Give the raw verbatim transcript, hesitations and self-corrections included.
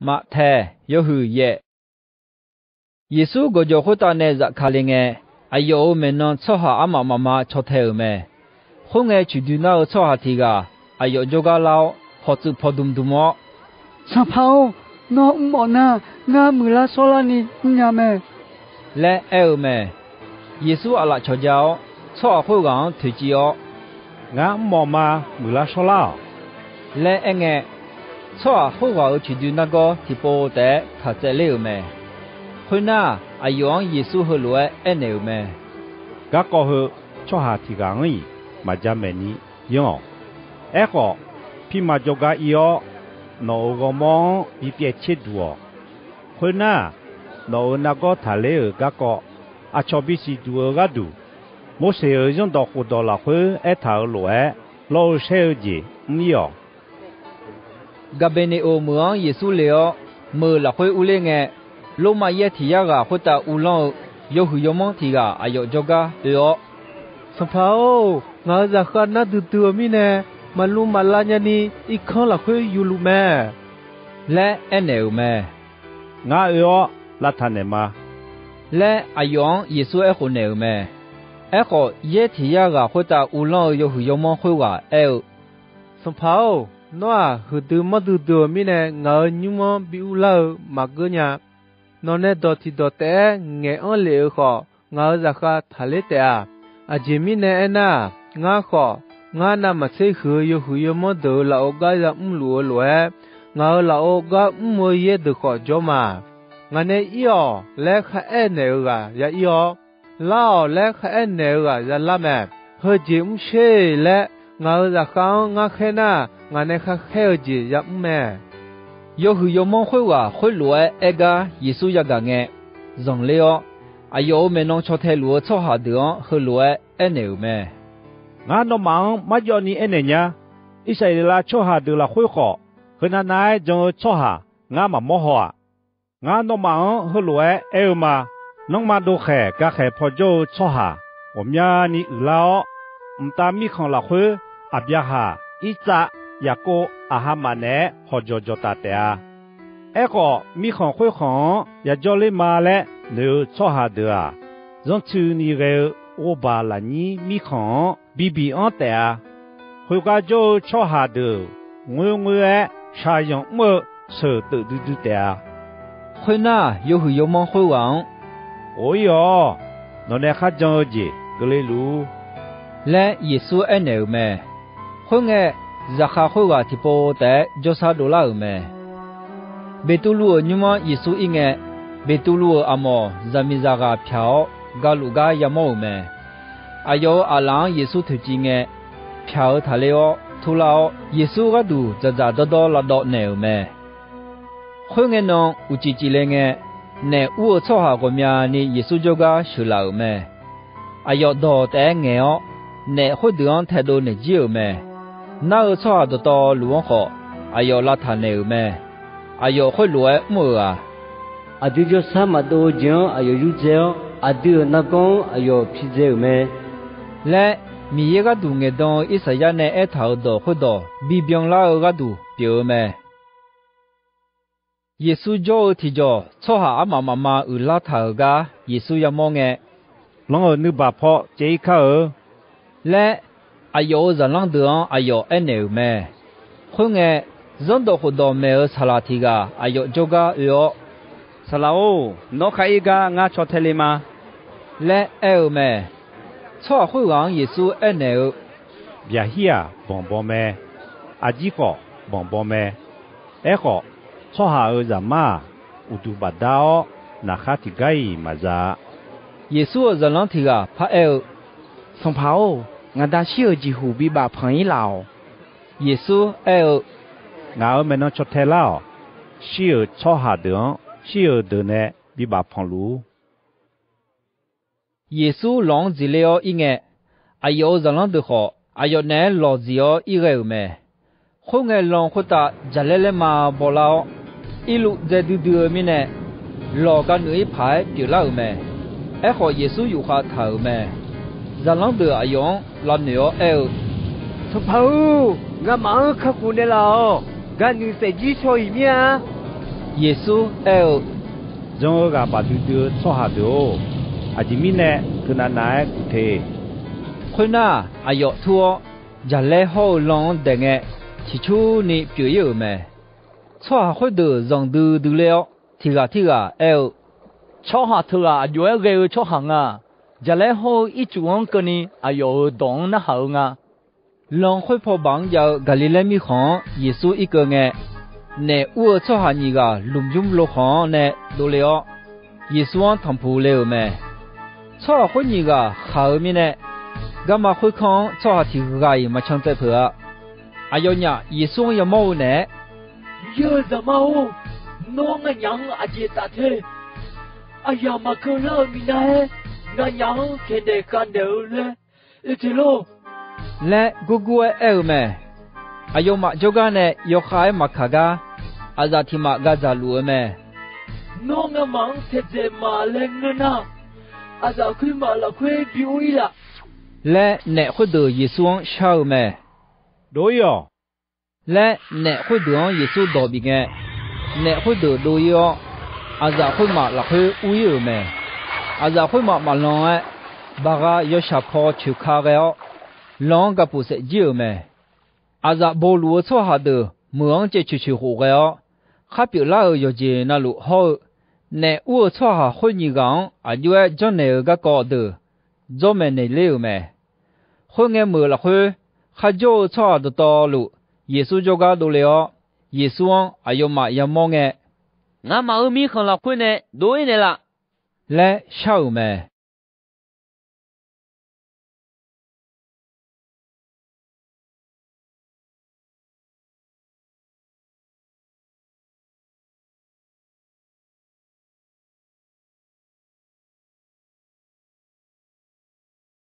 Maqtaeq, yawhuiq yaef. Yeqsur gawqjawq khoertav nae zafkale ngae, aqyawf-euq maeqnan tsawrhaq armaf mafma caw tae-euq mae. Khoerngae, coiqdoi nar-eu tsawrhaq tiq ghaq aqyawf jawrgar lar-awr, hawqtsuif paw dmdm-awr, Sanqpaq-or, nawr mrmawf nar, ngar muiqlar shawrlarni mrnya mae laer aer-eu mae. Yeqsur aqlaf cawqja-awr, tsawrhaq khoerghaq-anr toeqciv-awr, Ngar mrmawf ma. Muiqlar shawrlar-awq laer aerngae, tsawrhaq khoerghaq-euq coiqdoi nargawr tiqpov taef-aer taq tsaevler-euq mae. Khoernar, aqyawf-anr Yeqsur heulof-aer aernaeq-euq mae. Garkawv heu tsawrhaq tiq ghaq-anr-iq maq jamaeq ni yanr-awq. Aerkhawf, pirma jawrgar ir-awr, nawq-euq ghawrmawr-anr bipyaev tser duq-awq. Khoernar, nawq-euq nargawr taqler-euq garkawv aqcawq bisiq duq-eu gharduq, Morseq-euq zanrdawq khofdawq lafkhoer aertaq-euq lof-aer, lawr-eu shaer-eu jeq mr-ir-awq. Gaqbeqneqoq meuq-anr Yeqsur le-awr, meuq lafkhoer urler ngae, Lormav yaer tiq yar ghaq khoertav uvlanr-eu yawhuiq yawmanr tiq ghaq aqyawf jawrgar oe-awr, Sanqpaq-or, ngaq-euq zaqkhav nar duidui-eu mirnae, maqlu maqlav nyani irkanr lafkhoer yufluf mae laer aernaeq-euq mae. Ngar oe-awr lavtaq naeqma laer, aqyawf-anr Yeqsur aerkhof naeq-euq mae. Aerkhawf, yaer tiq yar ghaq khoertav uvlanr-eu yawhuiq yawmanr khoerghaq aer-eu, Sanqpaq-or, nawr-aq, huiqdui manrdui dui-euq mirnae ngaq-euq nymr-anr bi urlar-eu maqgeur nya. Nawqnae dawq tiqdawq taef-aer ngaeq-anr lef-euq khawf, ngaq-euq zaqkhav taqler taef-a. Aqjeq mirnae aernar, ngar khawf, ngar navmaqtser huiq-eu yawhuiq yawmanr deuq-euq lafov gar yamr luf-eu lof-aer, ngaq-euq lafov gar mr-eu yaer deuq khawf jawr ma. Ngaq nae ir-awq laer kharaer naeq-eu ghaq ya ir-awr, lar-awq laer kharaer naeq-eu ghaq ya lar mae. Heujeq mr sher laer ngaq-euq zaqkhav-anr ngar khaer nar, ngaq nae khakhaer-eu jeq yamr mae. Yawhuiq yawmanr khoerghaq khoerlof-aer aer gar Yeqsur yagaq ngae, zanqler-awr, aqyawf-euq maeqnan caw tae luf-eu tsawrhaq deuq-anr heulof-aer aernaeq-euq mae. Ngar nawmaf-anr marjawvni aernaeq nya. Irsaqleqlav tsawrhaq deuq lafkhoer khawf, heunav nav-aer jan-eu tsawrhaq ngar maqmawr haw-aq. Ngar nawmaf-anr heulof-aer aer-eu ma. Nanrma dovkhaeq gakhaeq paw jawr-eu tsawrhaq ghawqmyani uiqlar-awr, mqtav mirkhanq lafkhoer Aqbyaqhaq, Irtsav, Yaqkov aqha maf naeq-aer hawqjawq jawqtaf taef-a. Aerkhawf, mirkhanq khoerkhanq-anr yajawr ler ma laer noeq-eu tsawrhaq deuq-aq, zanrtsuini ghae-eu ghovbaq lafnyir mirkhanq-anr bibiq anr taef-a. Khoergar jawr-eu tsawrhaq deuq ngoerngoer-aer shaqzanq mr-eu sheuq teuf duidui taef-a. Khoernar, yawhuiq yawmanr khoerghaq-anr, Ghof-ir-awq. Nawqnae kharjan-eu jeq keuvle luf-ur laer Yeqsur aernaeq-euq mae. Khoerngae, zaqkhav khoerghaq tiqpov taef-aer jawrshar dovlar-euq mae. Beqtuvluv-euq nymr-anr Yeqsur ir ngae, Beqtuvluv-euq aqmawq zaqmiqzaq ghaq pyaq-awr galuf gar yamawr-euq mae. Aqyawf-euq aqlaf-anr Yeqsur toeqciv ngae, pyaq-eu taqler-awr turlar-awr, Yeqsur gharduq dzaqdzaq dawrdawr lavdawv naeq-euq mae. Khoerngae nan uqcif cifle ngae, naef ur-eu tsawrhaq ghawqmyani Yeqsur jawrgar sheuqlaf-euq mae. Aqyawf dawq taef-aer ngaeq-awr, naef khoerdeuq-anr taedov naeq jir-euq mae. Nar-eu tsawrhaq dawqtawvluf-anr khawf, aqyawf lavtaq naeq-euq mae. Aqyawf khoerlof-aer mr-euq-aq, Aqdui jawrshar maqdov-eu jeq-anr aqyawf yurdzae-awr, aqdui-euq nargawr-anr aqyawf pidzae-euq mae laer, Miqyaer gharduq ngaeqdan-eu Irsaqyar nae aertaq-euq dawq khoerdawq bibyan lar-eu gharduq pyeuf-eu mae. Yeqsur jawr-eu tiqjawq tsawrhaq armaf mafma uiqlar taq-euq gar Yeqsur yamawr ngae, Lan-euq nuibaq paw caev-ir kar-eu laer, aqyawf-euq zaqlanr deuq-anr aqyawf aernaeq-euq mae. Khoerngae, zanrdawq khofdawq maeq-euq saqlaq tiq ghaq aqyawf jawrgar oe-awr, Saqlaq-or, nawr khar ir gar ngar caw tae le ma laer aer-eu mae. Tsawrhaq khoerghaq-anr Yeqsur aernaeq-eu, Byaqhir-aq, banq baw mae. Aqjir khawf, banq baw mae. Aerkhawf, Tsawrhaq-euq Zaqmar-aq, uqduq bafdar-awr, naqkhar tiqgar-iq maqza-a. Yeqsur-euq zaqlanr tiq ghaq paraer-eu, Sanqpaq-or, ngaq da shir-euq jeqhuq bibaf panq-ir laf-awq. Yeqsur aer-eu, Ngaq-euq maeqnan caw tae lar-awq. Shir-euq tsawrhaq deuq-anr shir-euq deuq nae bibaf panq luf-ur. Yeqsur lawq-anr dziqler-awr ir ngae, aqyawf-euq zaqlanr deuq khawf, aqyawf naeq-aer lawq dziq-awr ir ghae-euq mae. Khoerngae, lan khoertav jaqlaer laerma bawlar-awr, irluv dzae duidui-eu mirnae, lawq gavnuif-ir paq-aer pyeuflar-euq mae. Aerkhawf, Yeqsur yufkhav taq-euq mae. Zaqlanr deuq aqyawf-anr lavnoeq-awr aer-eu, Sanqpaq-or, ngamaf-anr kakhof naeqlaf-awq. Gavnuif saefjir shaw-iq mir-a. Yeqsur aer-eu, Jan-eu ghaq baqdui dui-eu tsawrhaq deuq-or, aqjeq mirnae teunav nav-aer guv te. Khoernar, aqyawf tur-awr, jaqlaer hawr-eu lan-anr daeq ngae, ciqcurni pyeuf-ir-euq mae. Tsawrhaq khoerdeuq zanqdui dui ler-awr, tiq ghaq tirghaq aer-eu, Tsawrhaq teughaq aqjox-aer ghae-eu tsawrhaq nga. Jaqlaer hawr-eu ircuf-anr keuvni aqyawf-euq dawq-anr narhaq-eu nga. Lan khoer paw baq-anr jav-eu Gaqliqlaer mirkhanq-anr Yeqsur irkeuv ngae, naef ur-eu tsawrhaq nyiq ghaq lmqbymr lo khanq-anr nae dovle-awr, Yeqsur-anr tanqpuq le-euq mae. Tsawrhaq khoer nyiq ghaq khaq-eu mirnae, garma khoerkanr-anr tsawrhaq tiq ghaq-iq maqcan tsaev peuq-a. Aqyawfnyaf Yeqsur-anr yamawr-eu naeq-aer, Miqyaer-euq Zaqmar-or, nawr nganyaf-anr aqjeq taf te. Aqyaq maqkeuv lar-eu minav-aer nganyaf-anr taeqnaeq khavnaeq-eu laer oe te lor laer gurgur-aer aer-eu mae. Aqyawfmaf jawrgar nae yawkhav-aer maqkaq gar, aqzaf tiq maf gadzaq luf-eu mae. Nawr ngamaf-anr taedzaeq ma laer ngeur nar, aqzaf khoermaf lafkhoer bi ur-ir laf laer, naef khoerdeuq Yeqsur-anr shar-eu mae. Dov-ir-awq laer, naef khoerdeuq-anr Yeqsur dawq bif ngae, naef khoerdeuq dov-ir-awr, aqzaf khoermaf lafkhoer ur-ir-euq mae. Aqzaf khoermaf maqlan-aer, baqgha yawshaq paw coeq ka ghae-awr, lan-anr gapuf saef jir-euq mae. Aqzaf bo luf-eu tsawrhaq deuq meuq-anr caev coeq coeq khof ghae-awr, khar pyeuflar-euq yawqjeq navluf hawr-eu, naef ur-eu tsawrhaq khoer nyiq ghaq-anr aq jov-aer janrnaeq-euq garkawv deuq dzawr maeqnaeq ler-euq mae. Khoerngae meuq lafkhoer, kharjawr-eu tsawrhaq dawqtawvluf Yeqsur jawrgar dovle-awr, Yeqsur-anr aqyawfmaf yamawr ngae, Ngamaf-euq mirkhanq lafkhoer nae dov-ir naeqlaf laer shar-euq mae.